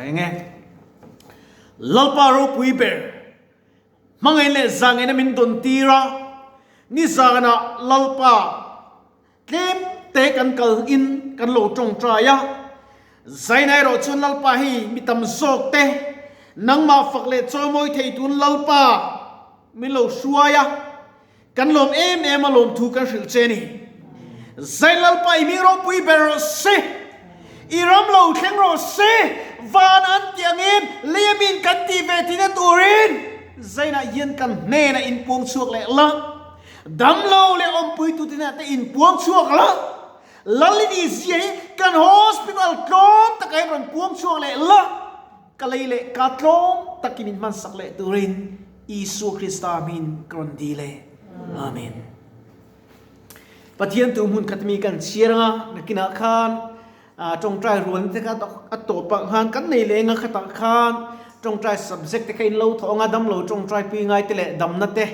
tawngtai ange. Lalpa ropui ber, hmangaih leh zangaihna min dawn tir a, nizanah Lalpa tlem te kan kal in kan lo tawngtai a, Zaina erawh chuan Lalpa hei mi tam zawk te nangmah fak leh chawimawi thei tun Lalpa min lo hruai a, Kan lawm em em a lawmthu kan hrilh che ni. Zai Lalpa i mi ropui ber rawh se, i ram lo thleng rawh se, van an tih angin lei a min kan tih ve tihna turin Zainah hian kan hnenah inpuang chhuak leh la, damlo leh awmpuitute hnenah te inpuang chhuak la, Lalini zia hi kan hospital tlawm takah hian rawn puang chhuak leh la. Ka lei leh ka tlawm takin in hmansak leh turin Isua Krista hmin ka rawn dil e. Amen. Pathian tu hmun khat mi kan chhiar anga nakinah khan tawngtai rual te kha a tawpah khan kan nei leh anga khatah khan tawngtai subject te kha in lo thawh anga damlo tawngtai pui ngai te leh damna te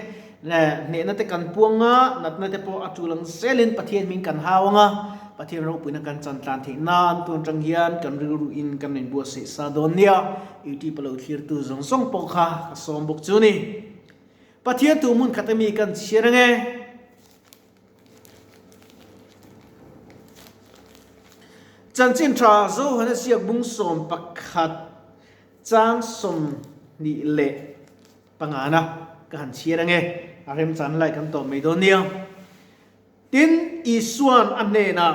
leh hnehna te kan puang a, natna te pawh a tul ang zelin Pathian hming kan hau ang a, Pathian ropuina kan chan tlan theih nan tun atang hian kan rilru in kan rawn buatsaih sa dawn nia, YouTube a lo thlirtu zawng zawng pawh kha ka sawm bawk chu ni. Pathian tu hmun khat ami kan chhiar ange. Chanchin tha Zohana ziak bung 11 chang 25. Pangana ka han chhiar ange, a remchan lai kan tawh mai dawn nia. Tin, Isua'n a hnenah,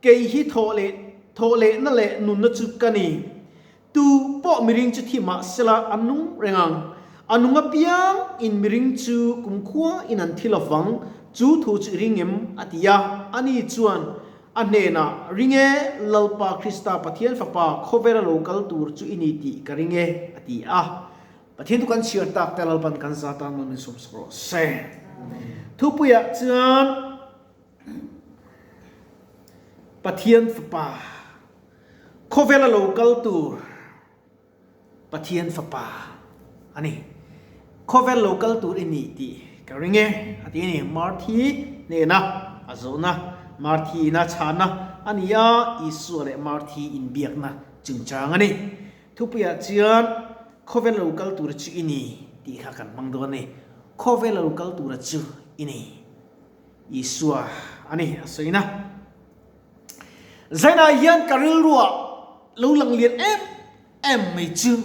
Kei hi thawh leh thawh lehna leh nunna chu ka ni. Tu pawh miring chu thi mah sela a nung reng ang. A nung apiang in miring chu kumkhua in an thi lovang, chu thu chu i ring em? a ti a. Ani chuan a hnenah, Ring e, Lalpa Krista Pathian Fapa khawvela lo kal tur chu i ni tih ka ring e, a ti a. Pathian chu kan chhiar tak te Lalpan kan za tan maw min sawm sak rawh se. Thupuiah chuan Pathian fapa khawvela lo kal tur Pathian fapa a ni. Khawvel lo kal tur i ni tih ka ring e a ti a ni. Marthi hnena a zawhna, Marthi ina chhana a ni a, Isua leh Marthi inbiakna chungchang a ni. Thupuiah chuan khawvel lo kal tura chu i ni tih kha kan hmang dawn a ni. Khawvel lo kal tura chu i ni. Isua a ni a sawina. Zainah hian ka rilruah lo lang lian em em mai chu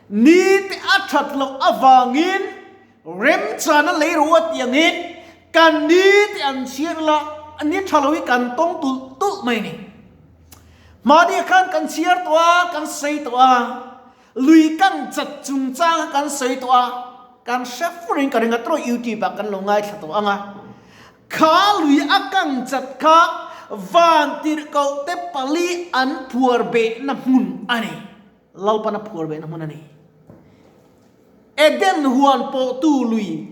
ni te a that loh avangin remchana lei ro a tih angin kan ni te an chhiar la ni tha lo hi kan tawng tulh tulh mai a ni. Mahni khan kan chhiar tawh a, kan sawi tawh a, lui kan chat chungchang kha kan sawi tawh a, kan hre fur in ka ring a, tawh YouTube ah kan lo ngaithla tawh ang a, kha lui a kang chat kha van tirhkoh te pali an phuar behna hmun a ni, Lalpana phuar behna hmun a ni. Eden huan pawh tu lui,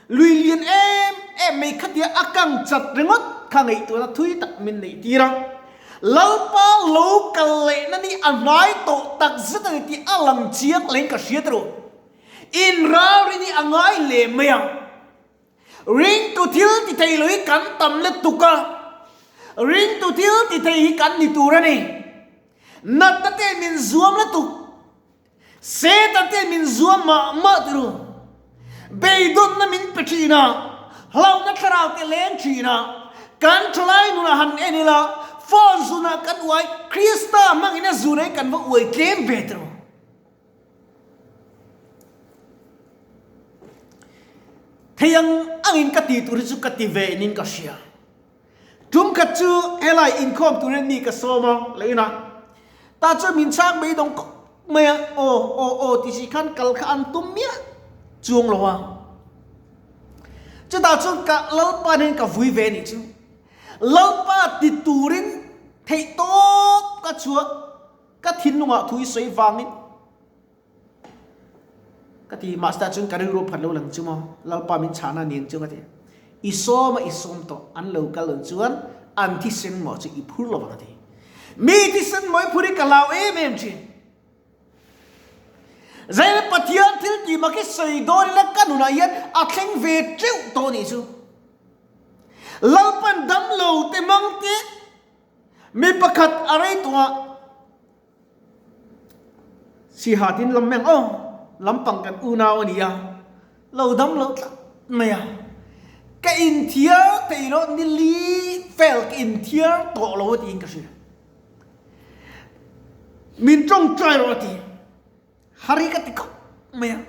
lui lian em em mai khatia a kang chat ringawt kha ngaihtuahna thui tak min neih tir a. Lalpa lo kal lehna ni a hnai tawh tak zet a ni tih a lang chiang leh in ka hria tawh. Inralrin hi a ngai leh mai a. Ringtu thil ti thei lo hi kan tam lutuk a, ringtu thil ti thei hi kan ni tur a ni. Natna te min zuam lutuk. Satan te min zuam mah mah ti ru. Beidawnna min pe thin a, hlauhna thlarau te leng thin a, kan thalai nunah han en ila, phone zunah kan uai, Krista hmangin a zun ai kan va uai tlem ve ti ru. Thei ang angin ka ti tur hi chu ka ti ve in ka hria. Tum khat chu helai inkhawm turin mi ka sawm a, leh ina tah chuan min chhang mai dawng khawp mai a, aw aw aw ti si khan kal kha an tum miah chuang lo a. Chutah chuan ka Lalpa nen ka vui ve anih chu. Lalpa ti turin theih tawp ka chhuah ka thinlungah thu i sawi vangin Ka ti, Master chuan ka rilru phat lo lang chu maw, Lalpa min chhahna aniang chu ka ti. I sawm a i sawm tawh, an lo kal ang chuan an thisen maw chu i phur lo vang a ti. Mi thisen maw i phur hi ka hlau em em thin. Zaina Pathian thil tih mak hi sawi dawn ila ka nunah hian a thleng ve teuh tawh nih chu. Lalpan damlo te mang te mi pakhat a rei tawh a. Siha tin lam meng aw, lampang kan unau a ni a, lo dam lo tlat mai a. Ka inthiar thei lo, ni li vel ka inthiar tawh lo a tiin ka hria. Min tawngtai rawh a ti. Hari ka ti khawp mai a.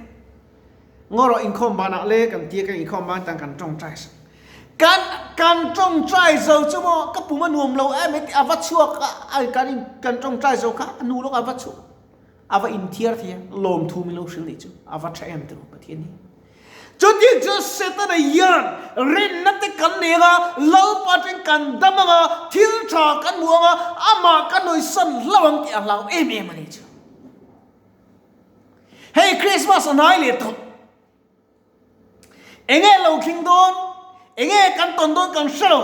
Ngaw rawh inkhawm banah le kan tia kan inkhawm ban tan kan tawngtai sak. Kan kan tawngtai zo chu maw ka pum a nuam lo em heti a va chhuak a kan in kan tawngtai zo kha a hnu lawk a va chhuak a va inthiar thei a lawmthu min lo hrilh nih chu a va tha em tiraw Pathian hi. Chutiang chuan Setana hian rinna te kan nei anga, Lalpa atangin kan dam anga, thil tha kan hmu anga, amah kan hawisan hlauh ang tih a hlau em em a ni chu. Hei Christmas a hnai leh tawh. Enge lo thleng dawn, enge kan tawn dawn kan hre lo.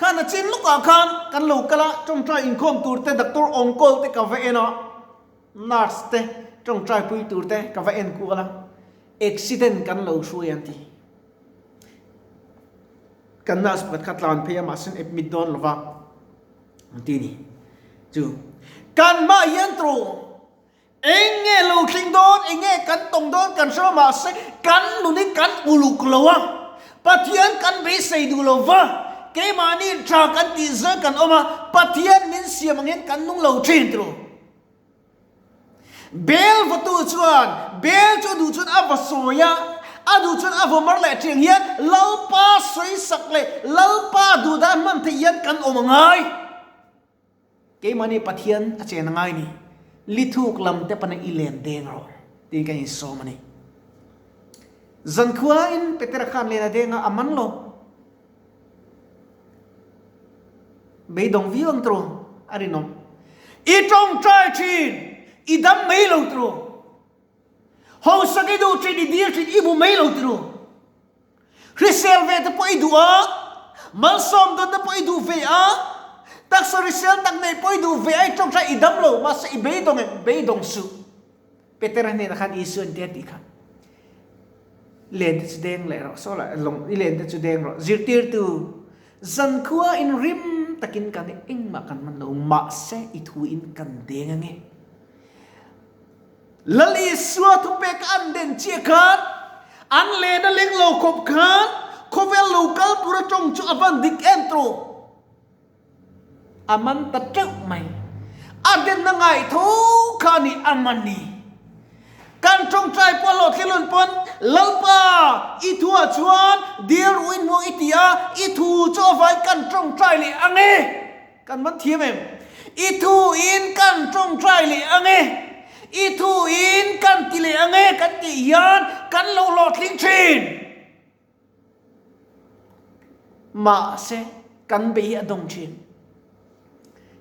Khan a chin lukah khan kan lo kal a, tawngtai inkhawm tur te, doctor on call te ka va en a, nurse te tawngtai pui tur te ka va en kual a, accident kan lo hruai an ti. Kan nurse pakhat kha tlan phei a, mahse an admit dawn lo va. An ti ni. Chu kan hmah hian tawh eng nge lo thleng dawn, eng nge kan tawng dawn kan hre lo mahse kan nun hi kan uluk lo a, Pathian kan beisei duh lo va, keimahni tha kan tih zel kan awm a, Pathian min siam ang hian kan nung lo thin tawh. Bel vatu chuan bel chu a duh chuan a va sawi a, a duh chuan a va mar leh ṭhiang hian Lalpa sawisak leh Lalpa duh dan hman theih hian kan awm a ngai. Keimahni Pathian a chen a ngai ni. Lithuk lam te pana i len deng rawh tiin kan insawm a ni. Zankhuain Petera khan len a deng a, a man lo. Beidawng viau ang tawh a rinawm. I tawngtai thin, i dam mai lo tawh. Hausak i duh thin, i dil thin, i hmu mai lo tawh. Hrisel ve te pawh i duh a, malsawm dawn te pawh i duh ve a, taksa hrisel tak neih pawh i duh ve a, i tawngtai i dam lo, mahse i beidawng em? Beidawng suh. Petera hnenah khan Isua an ti a tih kha. Len te chu deng leh rawh, saw lah lawng i len te chu deng rawh. Zirtirtu, zankhua in rim takin kan engmah kan man lo, mahse i thu in kan deng ange. Lal Isua thupek an den chiah khan, an len a leng lo khawp khan, khawvel lo kal tur a tawng chu a van dik em tawh. A man ta teuh mai. A denna ngai tho kha a ni a man ni. Kan tawngtai pawh hlawhtling pawn Lalpa i thuah chuan dil ruh in hmuh i ti a, i thu chu a vai kan tawngtai leh ang e. Kan man thiam em? I thu in kan tawngtai leh ang e. I thu in kan ti leh ang e kan tih hian kan lo hlawhtling thin. Mahse, kan bei hi a dawng thin.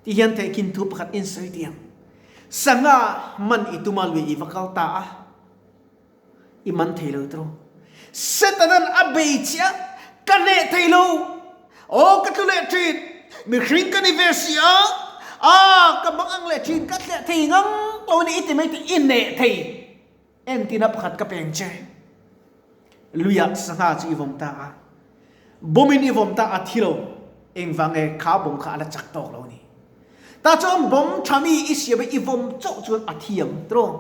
Ti hian tehkhin thu pakhat in sawi tiang. Sangha man i tuma lui i va kal ta a, i man thei lo tawh. Setanan a bei chiah, ka hneh thei lo. Aw ka tlu leh thin, mihring ka ni ve si a, ah ka bang ang leh thin, ka tleh thei ngang lo a ni i ti mai tih i hneh thei. Entina pakhat ka peng che. Luiah sangha chu i vawm ta a. Bawmin i vawm ta a thi lo. Engvang nge kha bawm kha a la chak tawk lo ni. Tah chuan bawm tha mi i siam a i vawm chauh chuan a thi ang tiraw.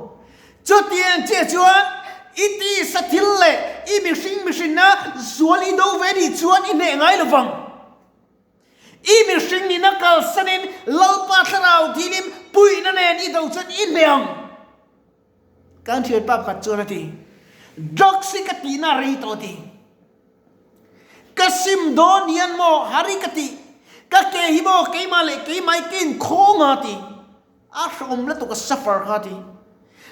Chutiang chiah chuan i tisa thil leh i mihring mihrinna zual i do ve nih chuan i hneh ngai lovang. I mihring nihna kalsanin Lalpa thlarau dilim puihna nen i do chuan i hneh ang. Kan thianpa pakhat chuan a ti, Drugs hi ka tihna a rei tawh a ti. Ka sim dawn hian maw hari ka ti, ka ke hi maw keimah leh keimah hi ka inkhawng a ti. A hrehawm lutuk a suffer kha a ti.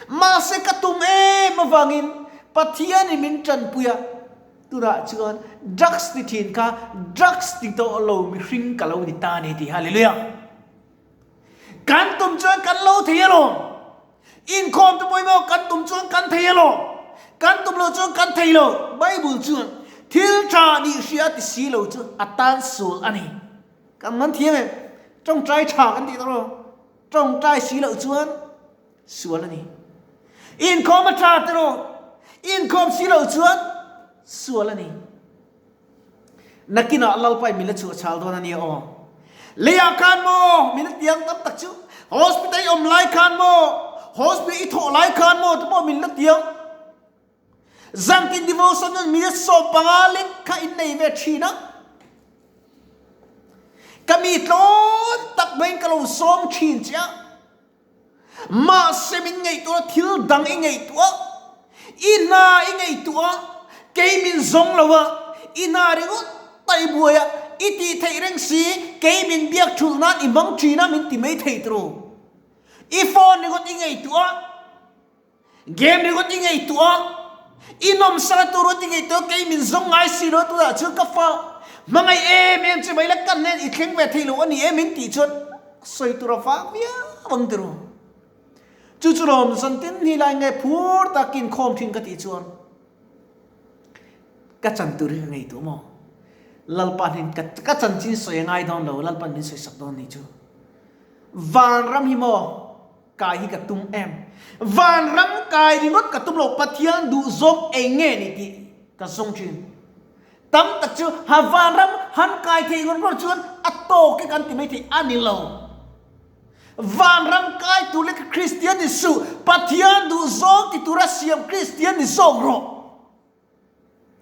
Mahse ka tum em avangin Pathianin min tanpui a, tunah chuan drugs ti thin kha drugs ti tawh lo mihring ka lo ni ta a ni a ti. Hallelujah! Kan tum chuan kan lo thei alawm. Inkhawm te pawimawh kan tum chuan kan thei alawm. Kan tum loh chuan kan thei lo. Bible chuan thil tha nih hria ti si lo chu a tan sual a ni. Kan man thiam em? Tawngtai tha kan tih tawh Tawngtai si loh chuan sual a ni. Inkhawm a tha tiraw? Inkhawm si loh chuan sual a ni. Nakinah Lalpa in min la chhuah chhal dawn a nia aw. Leiah khan maw min la tiang tam tak chu? Hospital i awm lai khan maw? Hospital i thawh lai khan maw te pawh min la ti ang. Zantin devotion nun minute 15 lek kha in nei ve thin a. Ka mi tlawn tak maiin ka lo sawm thin che a. Mahse min ngaihtuah a, thil dang i ngaihtuah a, i hna i ngaihtuah a, kei min zawng lo a, i hna ringawt ta i buai a, i tih theih reng si, kei min biak thulh nan i hmang thin a min ti mai thei turu. I phone ringawt i ngaihtuah a, game ringawt i ngaihtuah a, i nawmsana tur ringawt i ngaihtuah a, kei min zawng ngai si lo a tunah chuan ka fa hmangaih em em che mai la ka hnen i thleng ve thei lo a ni em min tih chuan sawi tur a vang viau ang tiraw. Chu chu lawm zan tin hi lai nge phur takin khawm thin ka tih chuan ka chan tur hi ka ngaihtuah maw? Lalpa hnen ka chanchin sawi a ngai dawn lo, Lalpan min sawi sak dawn ni chu. Vanram hi maw kai hi ka tum em? Vanram kai ringawt ka tum lo, Pathian duh zawng eng nge ni tih ka zawng thin. Tam tak chu ha vanram han kai thei ngawt ngawt chuan a tawk e kan ti mai thei a ni lo. Vanram kai tur leh ka Kristian ni suh, Pathian duh zawng ti tura siam Kristian ni zawk rawh.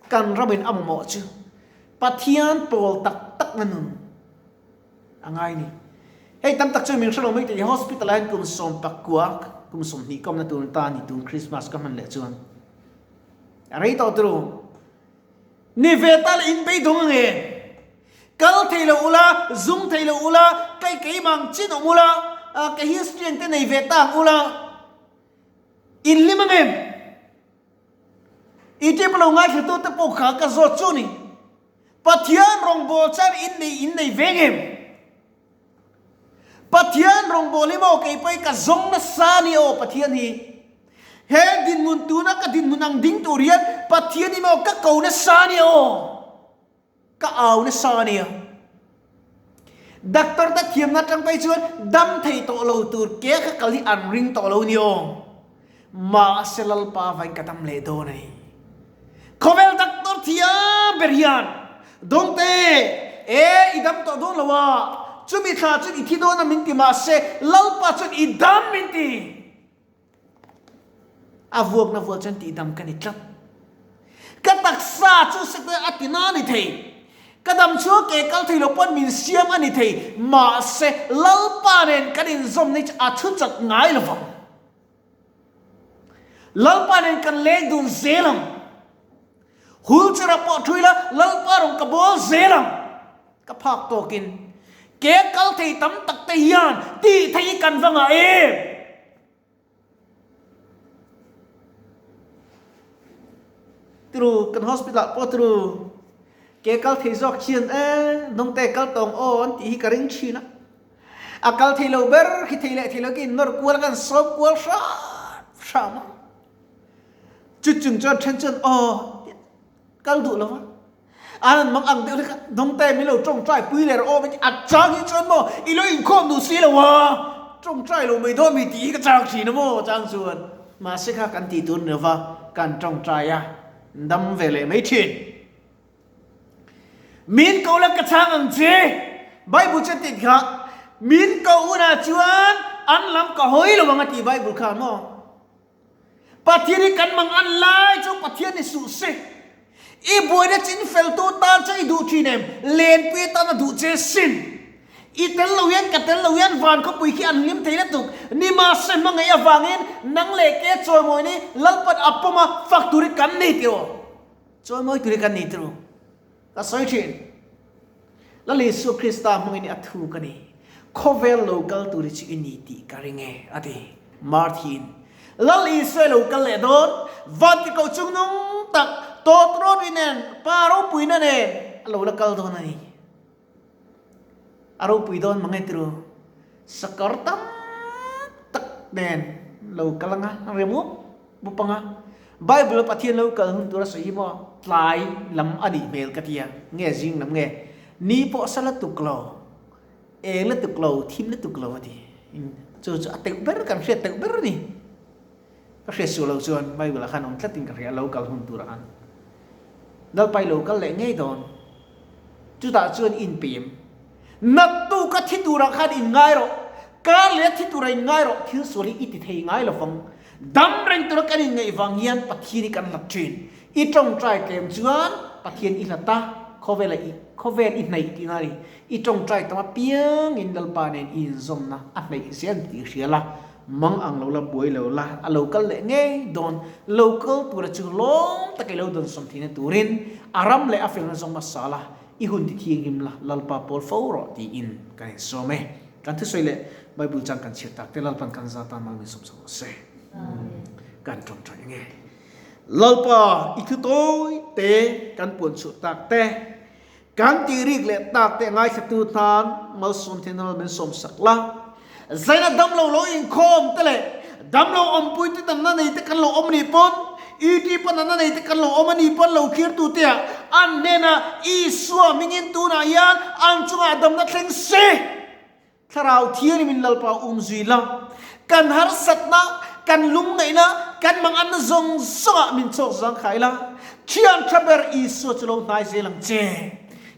Kan ramin a mamawh chu Pathian pawl tak tak na nun a ngai ni. Hei tam tak chu min hre lo mai tih hospital ah hian kum 19, kum 20 ka awmna tur ta a ni tun Christmas ka hman leh chuan. A rei tawh turu. Ni ve ta leh in beidawng ang e. Kal thei lo ula, zum thei lo ula, kai keimah ang chin awm ula, ka history ang te nei ve ta ang ula. In hlim ang em? I tip lo ngaithla te pawh kha ka zawt chu ni. Pathian rawngbâwl chuan in nei in nei veng em? Pathian rawngbâwl hi maw kei pawh hi ka zawng nasa ni aw Pathian hi. He dinhmun tuna ka dinhmun ang ding tur hian Pathian hi maw ka ko nasa ni aw. Ka au nasa ania. Doctor te thiamna atang phei chuan dam thei tawh lo tur ke kha kal hi an ring tawh lo ni aw. Mahse Lalpa vain ka dam leh dawn a ni. Khawvel doctor thiam ber hian Dawngte, e i dam tawh dawn lo a, chumi thla chuan i thi dawn a min ti mahse Lalpa chuan i dam min ti. A vuakna vual chuan tihdam ka ni tlat. Ka taksa chu sekte a ti na a ni thei. Ka dam chhuak ke kal thei lo pawn min siam a ni thei. Mahse, Lalpa nen kan inzawmna hi chu a thu chat ngai lo vang. Lalpa nen kan leng dun zel ang. Hulchera pawh thu ila Lalpa rawn ka bawl zel ang. Ka phak tawkin ke kal thei tam tak te hian tih theih hi kan va ngah em? Turu kan hospital ah pawh turu ke kal thei zawk hian e nungte kal tawng aw an tih hi ka ring thin a. A kal thei lo ber khi thei leh thei lo khi in nawr kual a kan sawm kual hram hram a. Chu chung chuan then chuan aw kal duh lo va. An mang ang deuh hlek a, Dawngte min lo tawngtai pui leh rawh aw min ti a chang hi chuan maw i lo inkhawm duh si lo a, tawngtai lo mai dawn mi tih hi ka chang thin a maw chang chuan mahse kha kan tih tur ni lo va kan tawngtai a dam ve leh mai thin. Min ko la ka chang ang che, Bible chu a ti kha, min ko hunah chuan an lam ka hawi lo ang a ti Bible kha maw. Pathian hi kan mang an lai chu Pathian ni suh se. I buaina chin feltu tan chu i duh thin em? Lenpui atan a duh che sin. I tel lo hian ka tel lo hian van khawpui khi an hlim thei lutuk. Nimahse hmangaih avangin nang leh ke chawimawi ni Lalpan a pawm a fak tur hi kan nei tiraw? Chawimawi tur hi kan nei tiraw? Ka sawi thin. Lal Isua Krista hmangin a thu ka ni. Khawvel lo kal tur hi chu i ni tih ka ring e, a ti. Marthin, Lal Isua i lo kal leh dawn, vanti koh chung nung tak, tawt rawt i nen, pa ropuina nen a lo la kal dawn a ni. A ropui dawn mang e tiru, sakawr tam tak nen lo kal anga, a rem up up anga. Bible a Pathian lo kal hun tura sawi hi maw tlai lam a nih hmel ka tia, nge zing lam nge, ni pawh sa la tuk lo, eng la tuk lo, thim la tuk lo a ti. Chu chu a teuh ber kan hriat teuh ber a ni. Ka hriat suh lo chuan Bible ah khan awm tlatin ka hria lo kal hun turah khan. Lalpai lo kal leh ngei dawn. Chutah chuan inpem. Naktu ka thi turah khan in ngai rawh. Kar leh a thi tura in ngai rawh, thil sual hi i ti thei ngai lo vang. Dam reng tura kan inngaih vang hian Pathian hi kan hlat thin. I tawngtai tlem chuan Pathian i hlat a, khawvel a i khawvel i hnaih tihna a ni. I tawngtai tam apiangin Lalpa nen i inzawmna a hnaih zel tih i hria la, mang ang lo la, buai lo la, a lo kal leh ngei dawn. Lo kal tura chu lawm taka i lo dawnsawm theihna turin a ram leh a felna zawng hmasa la, i hun ti thianghlim la, Lalpa pawl fo rawh tiin kan insawm e. Kan thusawi leh Bible chang kan chhiar tak te Lalpan kan za tan mal min sawm sak rawh se. Kan tawngtai nge. Lalpa i thu tawi te kan puan chhuah tak te, kan tih rik leh tak te ngaithlatu tan malsawm theihna mal min sawm sak la. Zaina damlo lo inkhawm te leh damlo awmpui te damna nei te kan lo awm anih pawn, ET pawn natna nei te kan lo awm anih pawn lo thlir tu te ah an hnenah Isua hmingin tunah hian an chungah damna thleng se. Thlarau Thianghlim in Lalpa um zui la, kan harsatna, kan lungngaihna, kan manganna zawng zawngah min chawk zangkhai la, Thian tha ber Isua chu lo hnai zel ang che.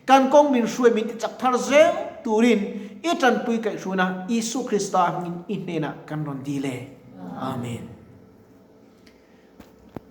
Kan kawng min hruai min tichak thar zel turin i tanpui kaihhruina Isua Krista hmingin i hnenah kan rawn dil e. Amen.